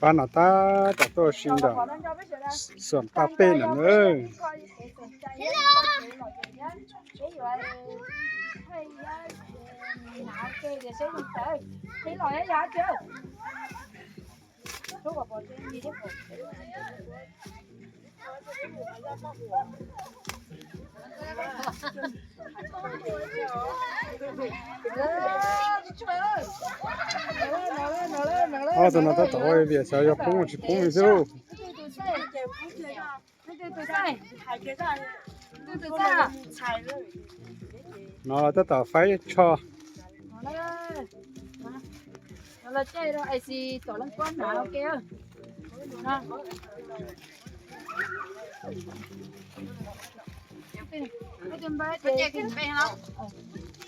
Pab no tab tom tuaj ua si ntawm Xuam Paj Pej no na. Ob tug no tab tom ua vias xyov yog poob los tsis poob li xwb lauj. No tab tom faib tsho.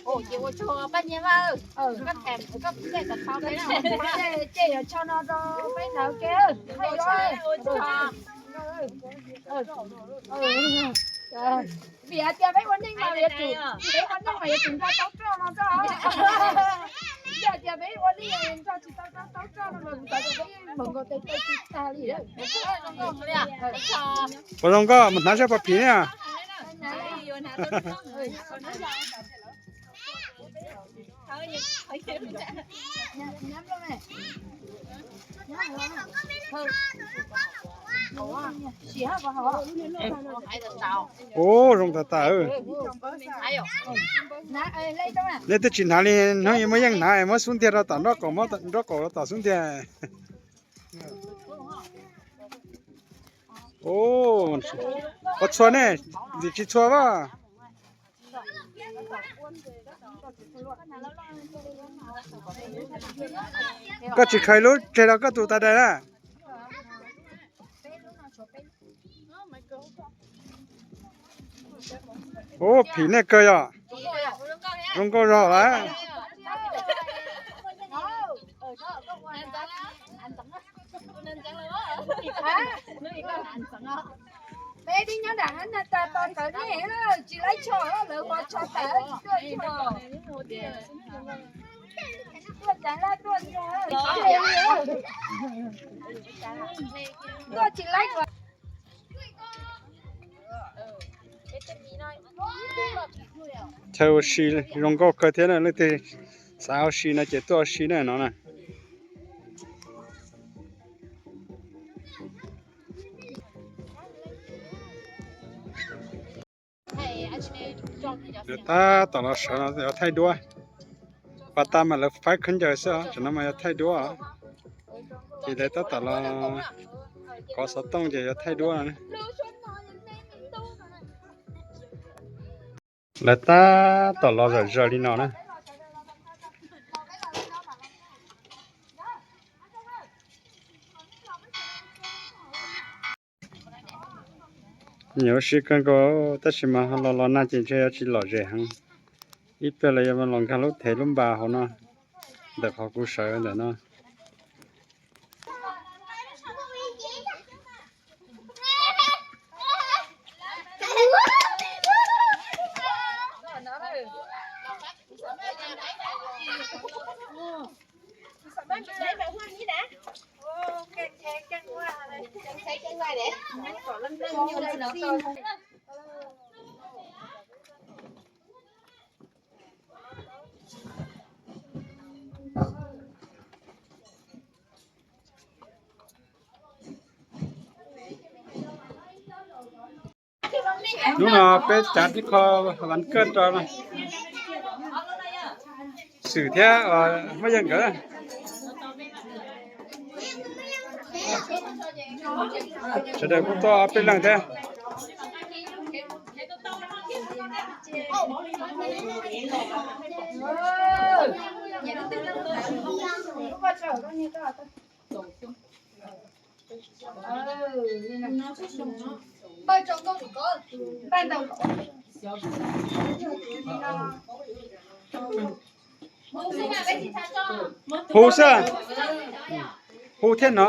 Ces ua tsaug Paj Nyiaj Vaj, koj tham koj tej tom tho peb, ces yuav tsho no rau peb hnov ke. Vim hais tias peb ua neej mas yuav tsum, peb ua neej mas yuav tsum nrog tau roj no xwb. Yog tias peb ua neej nrog tsis tau roj no mas kuv xav tias peb hmoov nkaus tes taw tsis tag li. Puas zoo nkauj, mus hnav saib puas phim na. Ub, zoo tas tas. Nej twb tsis hnav li, hnub ib muab yeej hnav, muab xub ntiag rau tom nraub qaum, nraub qaum rau tom xub ntiag. Ua txhua ne, ntxim tsis txhua as. Koj tsis khaws lub tseg rau koj tus tag dais na. Ub, phim nej kawg yom. Zoo nkauj zog lawm. Peb tib nyob nram hab na tas tos kawv nej, tsis laib tsho, lawv ua tsho tas tsis tuaj. Tuaj tas laj tuaj, tuaj tsis laib. Chaw ua si zoo nkauj kawg thiab na, leej twg xav ua si no ces tuaj ua si na no na. Lawv tab tom los sawv no yuav thaij duab. Pas tas mas lawv faib khaub ncaws xwb, tam no mas yuav thaij duab. Ces lawv tab tom los kov xov tooj ces yuav thaij duab no. Lawv tab tom los zom zaws li no na. Nyiam ua si kawg nkaus tab sis mas ho los los nag ces ntshe yuav tsis lom zem heev. Ib pliag lawv yuav los nkag lub thev lub npas hauv no, ntawm qhov kuv sawv ntawm no. Hnub no peb tsav tib qho vas kawj rau Xwm thiab Maj Yeej nkawd. Sawv daws kuj tuaj ob peb leeg thiab. Hu xwb, hu thiab no.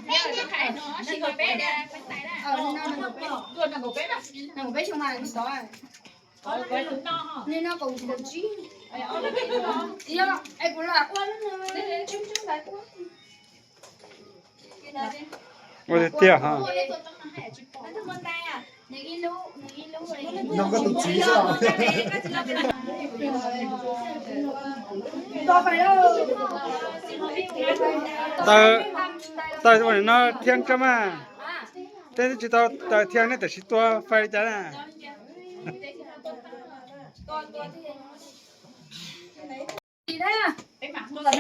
Nees nkaum peb xyoo mas tod. Nees nkaum peb, nees nkaum tsib. Yog es kuv lam ua lub nws tseeb tseeb ntawd ua. Ua tiag tiag ha. Nug koj tus txiv xwb. Taw, taw ua no thiab tso mas. Tej tsis tau taw thiab nej tam sim tua fais li cas na?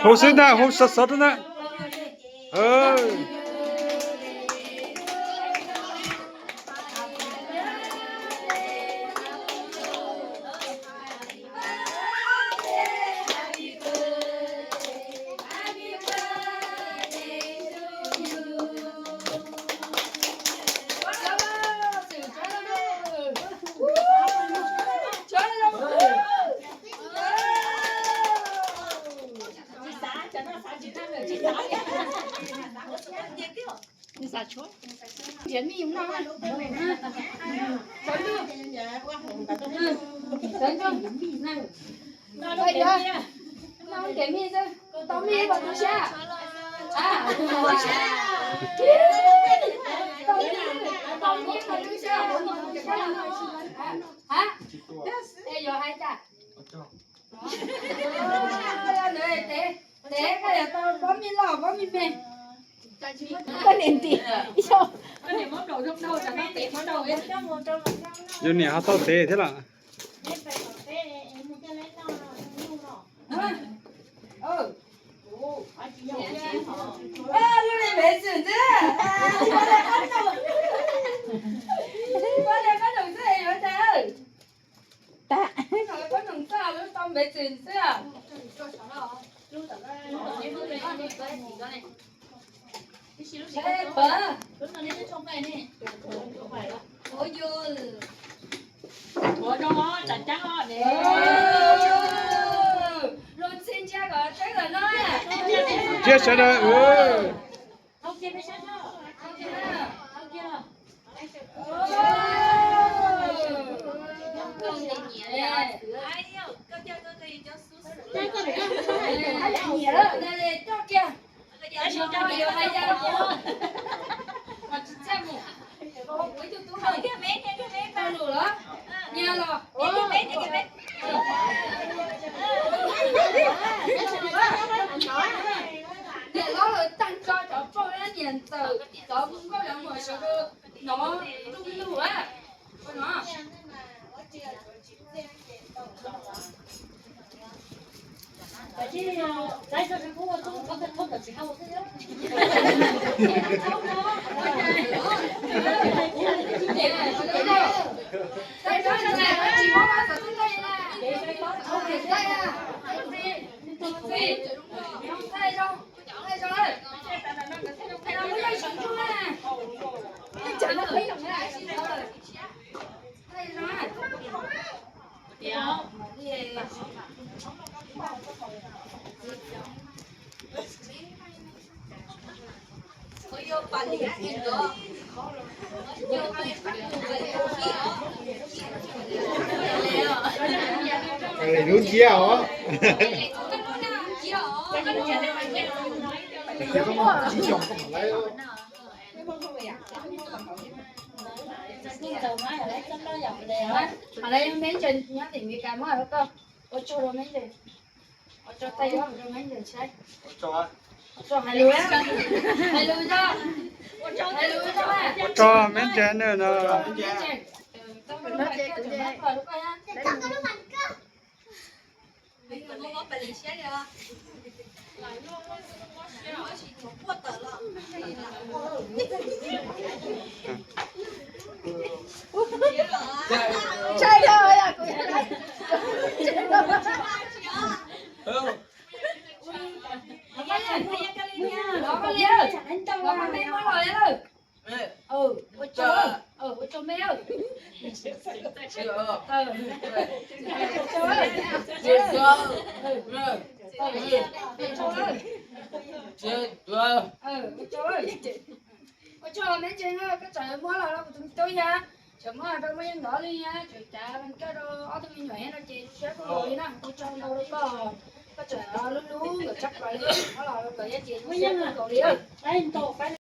Hu xwb ntag, hu xov xov rau ntag. Koj niam nti. Yus niam ho tau tev thiab los? Lub li npev xwm xwb. Pab li pab noom xwb yuav cas. Pab noom xwb lub tau npev xwm xwb. Ntsia sawv daws. Niam hlob lawv tag nrho cov poj niam ntxawm cov nkauj cov muam sawv daws hnov ntuj lug a. Lub nciab os. Lawv meb ntses nyob tim Meskas muab koj ua tsaug rau meb ntses. Ua tsaug thaij rau meb ntses saib. Ua tsaug hais lus, hais lus tso, hais lus tso. Ua tsaug meb ntses no. Ua tsaug, ua tsaug me. Ua tsaug me ntseeg, koj tseem muab los rau kuv tus me tub yog, tseem muab rau muaj yeej ntov li na, tseem cav koj rau ob tug me nyuam thiab no ces siab kawg nkaus li na, ua tsaug ntau rau koj, koj tseem hlub hlub nkawd tshaj plaws li, muab los rau nkawd thiab ces siab kawg nkaus li.